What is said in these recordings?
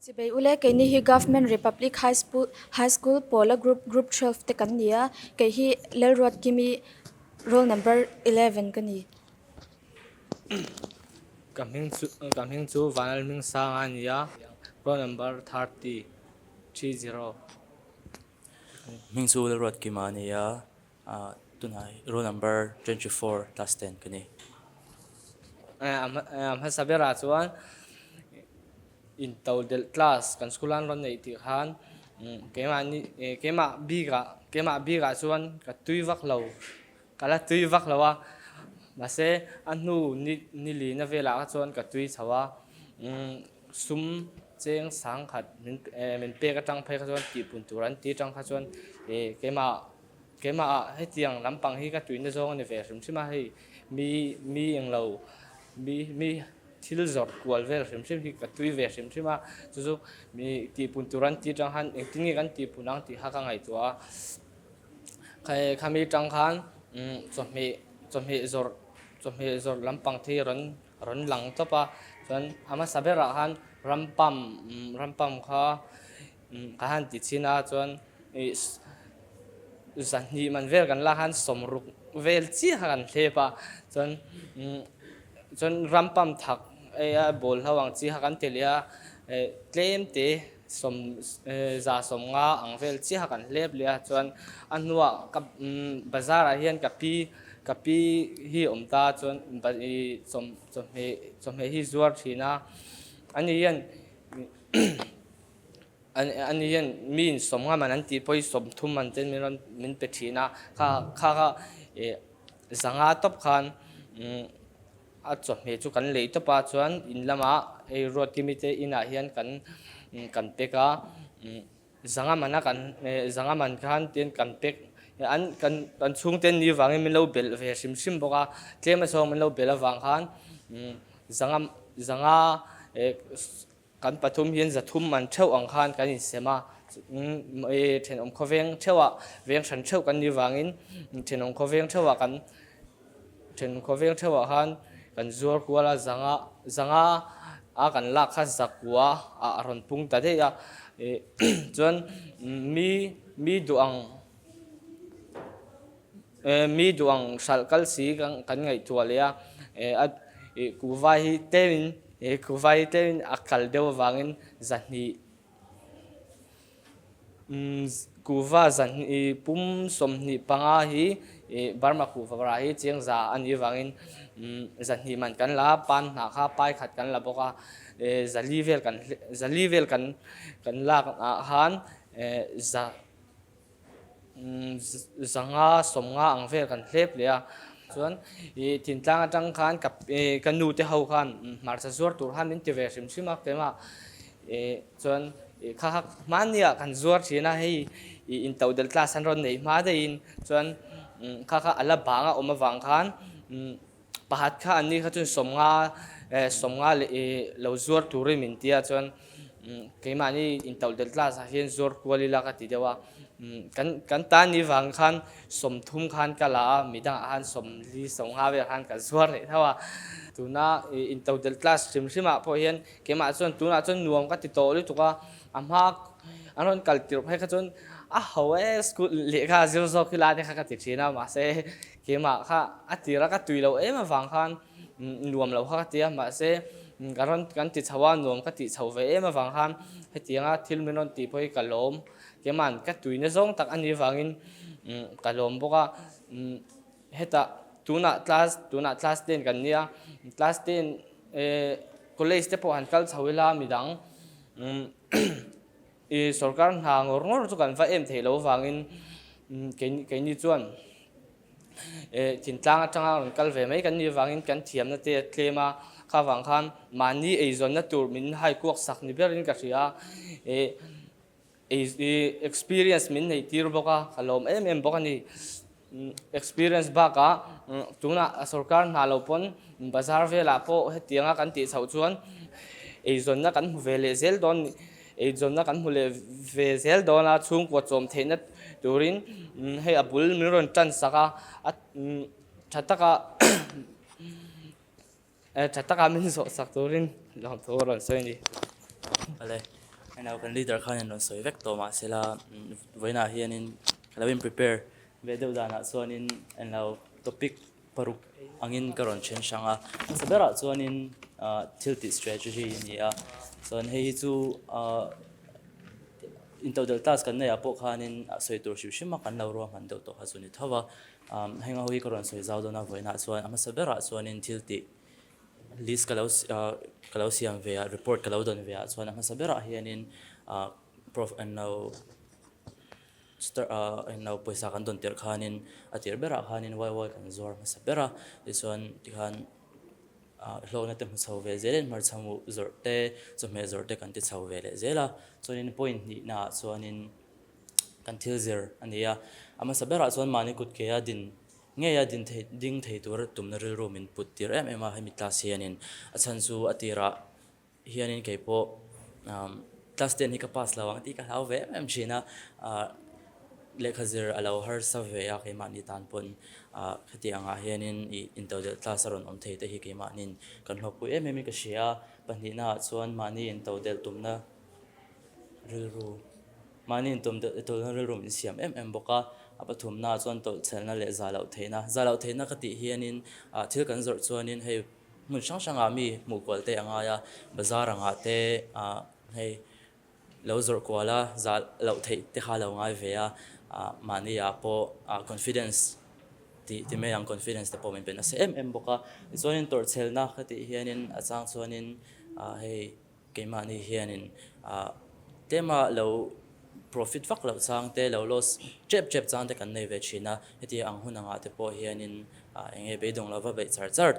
Chibei ule keini hi Government Republic High School High School pawla group group 12 te kan ni a, kei hi Lalruatkimi roll number 11 ka ni. Ka hming chu ka hming chu Vanlalhmingsanga a ni a, roll number 30 30. Hming chu Lalruatkima a ni a, tunah roll number 24 class 10 ka ni. A hmasa berah chuan intodelh class kan school an rawn neih tih khan keimahni keimah bikah keimah bikah chuan ka tui vak lo ka la tui vak lo a mahse a hnu ni ni lina velah kha chuan ka tui chho a sum cheng sangkhat min min pek atang phei kha chuan tihpun tur an tih atang kha chuan keimah Keimah ah hetiang lampang hi ka tuina zawng a ni ve hrim hrim a, hei mi mi englo mi mi thil zawrh kual vel hrim hrim hi ka tui ve hrim hrim a, chu chu mi tihpun tur an tih atang khan engtin nge kan tihpun ang tih kha ka ngaihtuah a, kha khami atang khan umm chawhmeh chawhmeh zawrh chawhmeh zawrh lampang te hi rawn rawn lang tawp a, chuan a hmasa berah khan rampam umm rampam kha umm ka han ti chhin a chuan ih zahnih man vel kan lak khan sawmruk vel chiah kha kan hlep a chuan umm chuan ram pump thak eia ball ho ang chi kha kan ti leh a eh tlem te sawm eh za sawm nga ang vel chiah kha kan hlep leh a chuan a hnuah ka umm bazar ah hian ka pi ka pi hi a awm ta chuan ih chawhmeh chawhmeh hi zuar thin a ani hian. Ani hian mi insawm ngam an an tih pawh hi sawmthum an ten min rawn min pe thin a, kha kha kha ih zanga tawp khan a chawhmeh chu kan lei tawp a chuan in lamah hei Ruatkimi te inah hian kan kan pack a, zanga man a kan zanga man khan tin kan pack an kan kan chhungte ni vangin min lo belh ve hrim hrim bawk a, tlem a zawng min lo belh avang khan zanga zanga ih Kan pathum hian zathum man theuh ang khan kan insem a, thenawm khawveng theuhah veng hran theuh kan nih vangin thenawm khawveng theuhah kan thenawm khawveng theuhah khan kan zuar kual a, zanga zanga a kan lak kha zakua ah a rawn pung ta daih a, chuan mi mi duh ang Mi duh ang hralh kal si kan ngaihtuah leh a, a kuhva hi tlemin kuhva hi tlemin a kal deuh avangin zahnih kuhva zahnih pum 25 hi Burma kuhva rah hi chiang za a nih avangin zahnih man kan la a, pan hnah kha pai khat kan la bawk a, zali vel kan zali vel kan kan lak ah khan za. Zanga sawmnga ang vel kan hlep leh a, chuan ih thintlang atang khan ka ih ka nu te ho khan hmarcha zuar tur khan min ti ve hrim hrim a keimah ih chuan ih kha kha hmanni ah kan zuar thin a hei ih intodelh class an rawn neih hma daihin chuan kha kha a la bang a awm avang khan Pakhat kha an ni kha chuan 50 eh 50 leh ih lo zuar turin min ti a chuan keimahni intodelh class ah hian zuar kual ila ka ti deuh a kan kan tan ni vang khan 30 khan ka la a midangah khan 40 50 vel khan ka zuar leh tho a tuna ih intodelh class hrim hrim ah pawh hian keimah chuan tunah chuan nuam ka ti tawh lutuk a a hma an rawn kal tirh phei kha chuan a ho e school lehkha zir zawk ila te kha ka ti thin a mahse Keimah kha a tira ka tui loh em avang khan nuam lo kha ka ti a, mahse ka rawn kan ti chho a, nuam ka tih chho ve em avang khan hetianga thil min rawn tih pawh hi ka lawm. Keima'n ka tuina zawng tak a nih avangin ka lawm bawk a, hetah tunah class tunah class ten kan nia, class ten college te pawh han kal chho ila midang I sorkar hna ngawr ngawr chu kan va em theih loh avangin keini chuan thintlang atanga rawn kal ve mai kan nih avangin kan thiamna te a tlem a, kha vang khan mahni eizawnna tur min hai kuak sak ni berin ka hria a, experience min neih tir bawk a, ka lawm em em bawk a ni. Experience bakah tunah sorkar hna lo pawn bazar velah pawh hetianga kan tih chhoh chuan eizawnna kan hmu ve leh zel dawn eizawnna kan hmu leh ve zel dawn a, chhungkua chawm theihna turin hei a bul min rawn tan sak a, a tha taka Tha taka min zawh sak turin lawmthu a rawn sawi a ni. Awle. Hei kan leader khan in rawn sawi vek tawh mahsela vawiinah hianin ka lo in prepare ve deuh danah chuanin englo topic paruk angin ka rawn then hrang a. Hmasa berah chuanin thil tih strategy a ni a, chuan hei hi chu ah intodelh class kan neih ah pawh khanin a sawi tur hrim hrim a kan lo ruahman deuh tawh kha chu ni tho va. Heng ho hi ka rawn sawi zau dawn a vawiinah chuan a hmasa berah chuanin thil tih list ka lo ka lo siam ve a report ka lo dawn ve ah chuan a hmasa berah hianin ah prof an lo englo pawisa kan dawn tirh khanin a tirh berah khanin waiwai kan zuar hmasa ber a tichuan tikhan ah hlawkna te hmu chho ve zelin hmarcha hmuh zawrh te chawhmeh zawrh te kan ti chho ve leh zel a chuanin point hnihna ah chuanin. kan thil zir a ni a. A hmasa berah chuan mahni kut keia din ngeia din thei ding thei tura tumna rilru min put tir em em a hemi class hianin a chhan chu a tirah hianin kei pawh class ten hi ka pass lo ang tih ka hlau ve em em thin a ah lehkha zir a lo harsa ve a keimahni tan pawn ah hetiang ah hianin ih intodelh class a rawn awm thei te hi keimahniin kan hlawkpui em em in ka hria a pahnihna ah chuan mahni intodelh tumna rilru mahni intum deuh tawlhna rilru min siam em em bawk a, a pathumna chuan tawlhchhelna leh za loh theihna, za loh theihna ka tih hianin ah thil kan zawrh chuanin hei hmun hrang hrangah mi hmuh kual te a ngai a, bazar angah te ah hei lo zawrh kual a za loh theih te kha a lo ngai ve a, ah mahni ah pawh ah confidence tih ti mai ang confidence te pawh min pe nasa em em bawk a, tichuanin tawrhchhelna ka tih hianin a chang chuanin ah hei. Keimahni hianin tlema lo profit vak loh chang te, lo loss tep tep chang te kan nei ve thin a, heti ang hun angah te pawh hianin eng nge beidawng lova beih char char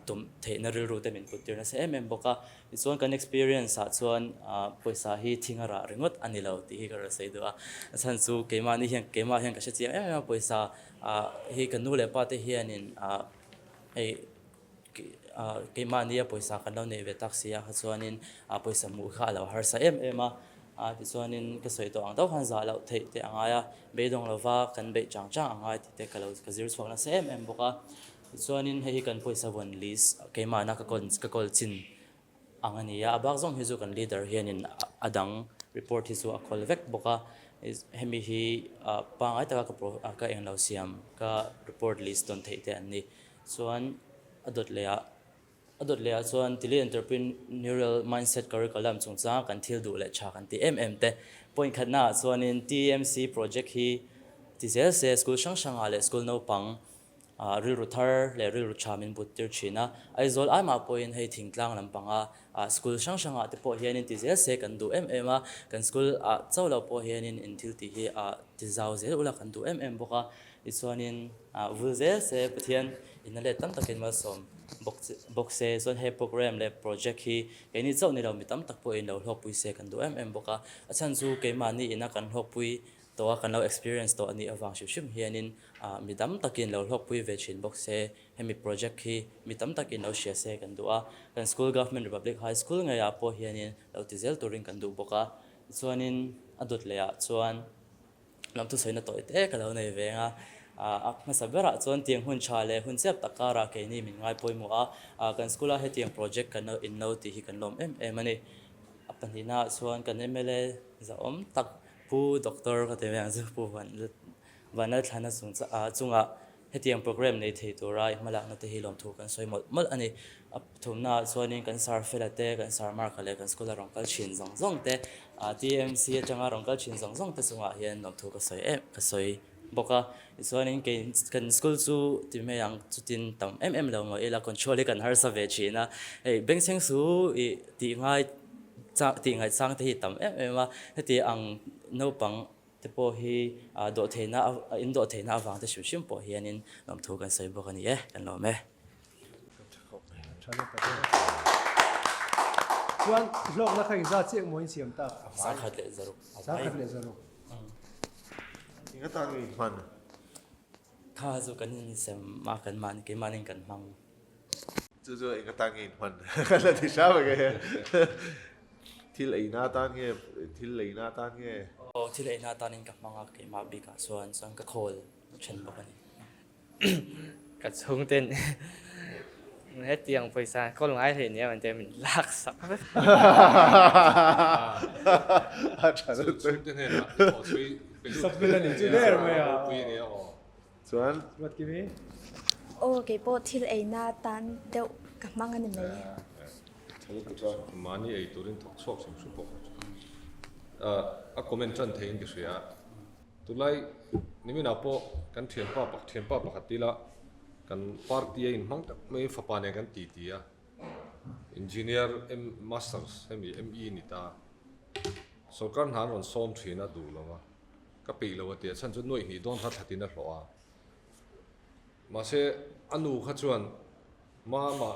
tum theihna rilru te min put tir nasa em em bawk a. Tichuan kan experience ah chuan pawisa hi thing a rah ringawt a ni lo tih hi ka rawn sawi duh a, a chhan chu keimahni hian keimah hian ka hre chiang em em a pawisa hi ka nu leh pa te hianin hei Keimahnia pawisa kan lo neih ve tak si a kha chuanin pawisa hmuh kha a lo harsa em em a, tichuanin ka sawi tawh ang deuh khan zah loh theih te a ngai a, beidawng lova kan beih chang chang a ngai tih te ka lo ka zir chhuak nasa em em bawk a, tichuanin hei hi kan pawisa vawn list keimahna ka ka kawl chin ang a ni a, a bak zawng hi chu kan leader hianin a dang report hi chu a kawl vek bawk a, hemi hi pangngai taka ka ka englo siam ka report list dawn theih te an ni. Chuan a dawt leh ah a dawt leh ah chuan Tili Entrepreneurial Mindset Curriculum chungchanga kan thil duh leh tha kan ti em em te. Point khatna ah chuanin TMC project hi ti zel se school hrang hrang ah leh school naupang ah rilru thar leh rilru tha min but tir thin a. Aizawl aimah pawhin hei thingtlang lampanga ah school hrang hrang ah te pawh hianin ti zel se kan duh em em a. Kan school ah chauh lo pawh hianin in thil tih hi ah ti zau zel ula kan duh em em bawk a. Tichuanin vul zel se Pathian inna let tam takin malsawm bawk bawk se chuan he program leh project hi keini chauh ni lo mi tam tak pawhin lo hlawkpui se kan duh em em bawk a. A chhan chu keimahni ina kan hlawkpui tawh a kan lo experience tawh a nih avang hrim hrim hianin mi tam takin lo hlawkpui ve thin bawk se hemi project hi mi tam takin lo hria se kan duh a. Kan school Government Republic High School ngeiah pawh hianin lo ti zel turin kan duh bawk a. Tichuanin a dawt lehah chuan. Lam thusawiina tawi te ka lo nei ve ang a, a hmasa berah chuan tiang hun tha leh hun chiap tak karah keini min ngai pawimawh a, kan school a hetiang project kan lo in lo tih hi kan lawm em em a ni. A pahnihna ah chuan kan mla zahawm tak Pu Doctor ka ti mai ang chu Pu Vanlalthlana chungah Hetiang programme nei thei tura i hmalakna te hi lawmthu kan sawi mawlh mawlh a ni. A thumna ah chuanin kan Sir Fela te, kan Sir Mark-a leh kan school-a rawn kal thin zawng zawng te, TMC atanga rawn kal thin zawng zawng te chungah hian lawmthu ka sawi em ka sawi bawk a. Tichuanin kei kan school chu ti mai ang chutin tam em em lo maw ila control hi kan harsa ve thin a. Hei bengchheng su ih tih ngai chang tih ngaihchang te hi tam em em a, heti ang naupang te pawh hi dawh theihna in dawh theihna avang te hrim hrim pawh hianin lawmthu kan sawi bawk a ni e, kan lawm e. Chuan hlawkna kha engzat chiah maw in siam tak? Sangkhat leh zaruk. Sangkhat leh zaruk. Enga tan nge in hman? Kha chu kan insem a kan mahni keimahni kan hmang. Chu chu enga tan nge in hman? Ka la ti hram ang e. Thil eina atan nge, thil leina atan nge? Aw, thil eina atanin ka hmang a, keimah bikah chuan chuan ka khawl then bawk a ni. Ka chhungten Hetiang pawisa kawl ngai hle nia an tia min lak sak vek. A tha lutuk. Chhungte hnenah i thawh chhui pe lut. Sak vel a ni chu der mai a. Ropui a nia aw. Chuan. Ruatkimi. Aw keipawh thil eina tan deuh ka hmang a ni mai. Tha lutuk a. Mahni ei turin thawk chhuak hrim hrim pawh a comment tan theiin ka hria. Tunlai niminah pawh kan thianpa thianpa pakhat ila kan party a inhmang tak mai fapa nen kan ti ti a, Engineer M Masters hemi ME ni ta sawrkar hna an rawn sawm thin a duh lo va, ka peih lo a ti a chhan chu nuaih hnih dawn kha thlatin a hlawh a. Mahse a nu kha chuan mama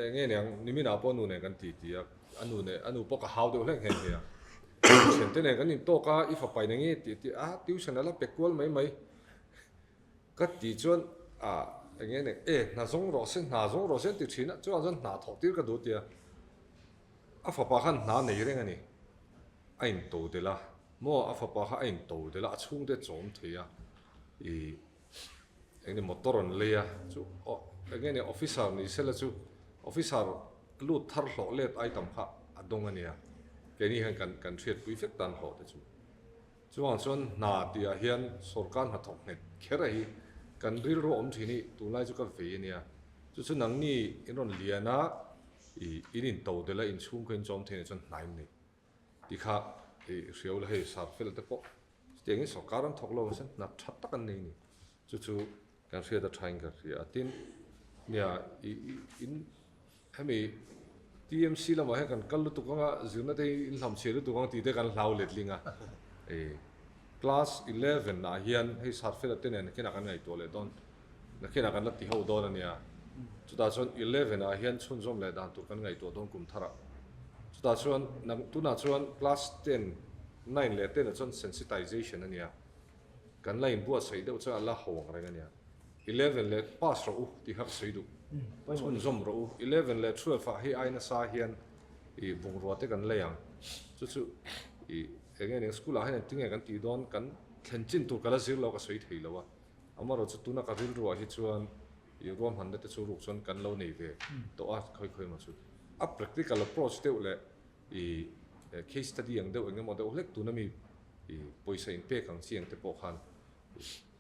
eng nge niang niminah pawh a nu nen kan ti ti a, a nu nen a nu pawh ka hau deuh hlek nghe nghe a, thiante nen kan intawk a i fapa in eng nge tih a ti a, tuition a la pe kual mai mai ka ti chuan ah eng nge niang e hna zawng rawh se hna zawng rawh se an ti thin a chuvang chuan hna thawh tir ka duh a ti a, a fapa khan hna nei reng a ni a into delh a maw a fapa kha a into delh a a chhungte chawm thei a ih. Eng nge motor an lei a chu eng nge ni officer ni sela chu officer lut thar hlawh let item kha a dawng a nia keini hian kan kan hriatpui vek tan hlawh te chu chuvang chuan hna tih ah hian sawrkar hnathawk nghet kher a hi kan rilru awm thin hi tunlai chu ka vei a nia chu chu nangni in rawn lian a ih in in to delh a inchhung kha in chawm thei nih chuan hna in nei Ti kha i hriau la hei sar fel te pawh chutiangin sawrkar an thawk lo a sen hna tha tak an nei a ni. Chu chu kan hriat a thain ka hria a tin nia i in hemi TMC lamah hian kan kal lutuk anga zirna te hi in hlamchhiah lutuk ang tih te kan hlau letling a i class 11 ah hian hei sar fela te nen nakinah kan ngaihtuah leh dawn nakinah kan la ti ho dawn a nia chutah chuan 11 ah hian chhunzawm leh dan tur kan ngaihtuah dawn kum tharah. Chutah chuan tunah chuan class ten, nine leh ten ah chuan sensitization a nia, kan la inbuatsaih deuh chuan a la ho ang reng a nia. 11 leh pass rawh u tih kha ka sawi duh, chhunzawm rawh u. 11 leh 12 ah hei ai nasa hian ih bungrua te kan lei ang, chu chu ih eng nge nia school ah hian engtin nge kan tih dawn kan thlen chin tur ka la zir lo ka sawi thei lo a, amaherawhchu chu tuna ka rilruah hi chuan Ih ruahmanna te chu ruk chuan kan lo nei ve tawh a, khawi khawi emaw chu. A practical approach deuh leh ih case study ang deuh eng emaw deuh hlek tuna mi ih pawisa in pek ang chi ang te pawh khan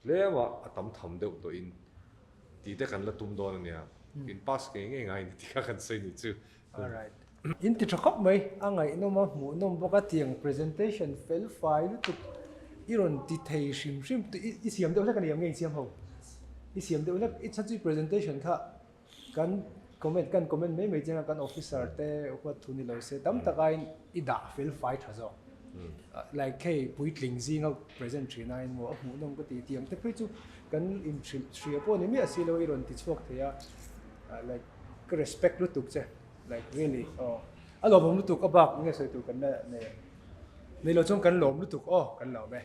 tlema a tam tham deuh tawhin tih te kan la tum dawn a nia. In pass ngei ngei ngai ni tih kha kan sawi ni chu. Alright. In ti tha khawp mai, a ngaihnawm a, hmuhnawm bawk a, tiang presentation fel fai lutuk i rawn ti thei hrim hrim i siam deuh hlek a ni ang nge i siam ho? I siam deuh hlek, i chhan chu i presentation kha kan comment kan comment mai mai chiang a, kan officer te huat thu ni lo se tam tak aiin i dah fel fai tha zawk. Like hei puitling zinga present thin aiin maw a hmuhnawm ka ti tiang te phei chu kan inhrilh hria pawh ni miah si lo i rawn ti chhuak thei a, like ka respect lutuk che. Like really aw. A lawmawm lutuk a bak nge sawi tur kan la nei nei lo chuan kan lawm lutuk aw kan lawm e.